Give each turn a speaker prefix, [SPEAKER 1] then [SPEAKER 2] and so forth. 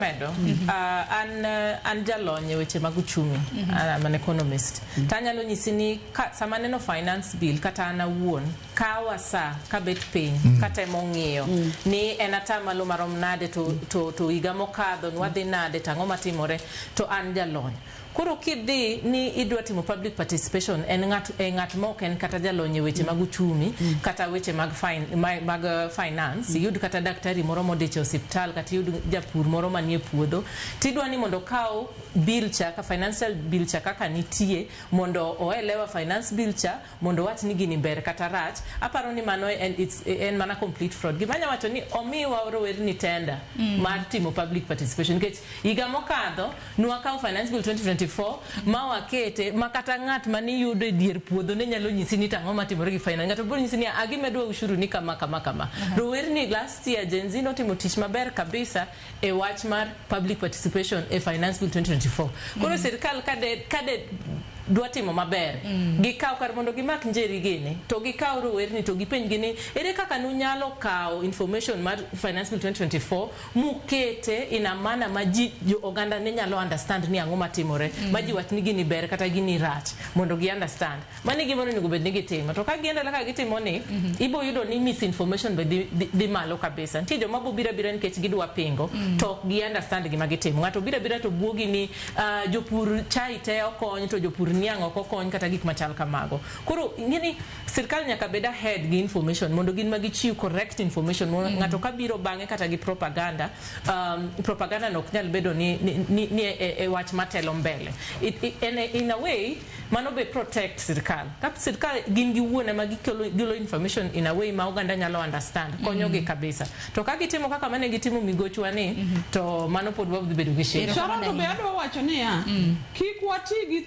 [SPEAKER 1] Medo, an an jalony e weche mag uchumi, I'm an economist. To anyalo nyisi ni ka, sama aneno finance bill kata an awuon, kawa sa kabet piny katemo ng'iyo ni en atamalo marom nade to higa mokadho nwadhi nade to ang'o matimore to an jalony. Koro kidhi ni idwa timo public participation en ng'at e ng'at ma ok en kata jalony e weche mag uchumi kata weche mag finance iyud kata daktari moro modich e osiptal kata iyud japur moro manie puodho tidwa ni mondo okaw bill cha ka financial bill cha kaka nitie mondo oelewa finance bill cha mondo owach ni gini ber kata rach aparo ni mano en, it's, en mana complete fraud. Gima anya wacho ni omiwa rowerni tender mar timo public participation nikech higa mokadho nwakawo finance bill 2024 ma wakete ma kata ng'at maniyudo e dier puodho ne nyalo nyisi ni tang'o matimore gi finance ng'ato biro nyisi ni agimedwa ushuru ni kama kama kama. Rowerni last year Gen Z notimo tich maber kabisa e wach mar public participation e finance bill 2024. Koro sirikal kade dwa timo maber gikaw kar mondo gimak njeri gini to gikaw rowerni to gipenjgi ni ere kaka nunyalo kawo information mar finance bill 2024 mukete in a manner ma ji jo oganda ne nyalo understand ni ang'o matimore ma ji wach ni gini ber kata gini rach mondo gi understand. Mano e gima onego bed ni gitimo. To ka giendelea kaka gitimo ni ibo yudo ni misinformation be dhi malo kabisa. Nitie joma bo biro abira nikech gidwa pingo to ok gi understand gima gitimo. Ng'ato biro abira to buogi ni jopur chai te okony to jopur niang' ok okony kata gik machal kamago. Koro ing'eni sirkal nyaka bed ahead gi information mondo gin ma gichiw correct information mondo ng'ato ka biro bang'e kata gi propaganda propaganda no ok nyal bedo ni e wach matelo mbele. In a way mano be protect sirkal. Ka sirkal gin giwuon ema gikelo gilo information in a way ma oganda nyalo understand konyogi kabisa. To ka gitimo kaka mane gitimo migochwa ni to mano pod wabiro bedo gi shida.
[SPEAKER 2] Sharon, to be adwa wacho niya, kik wati gi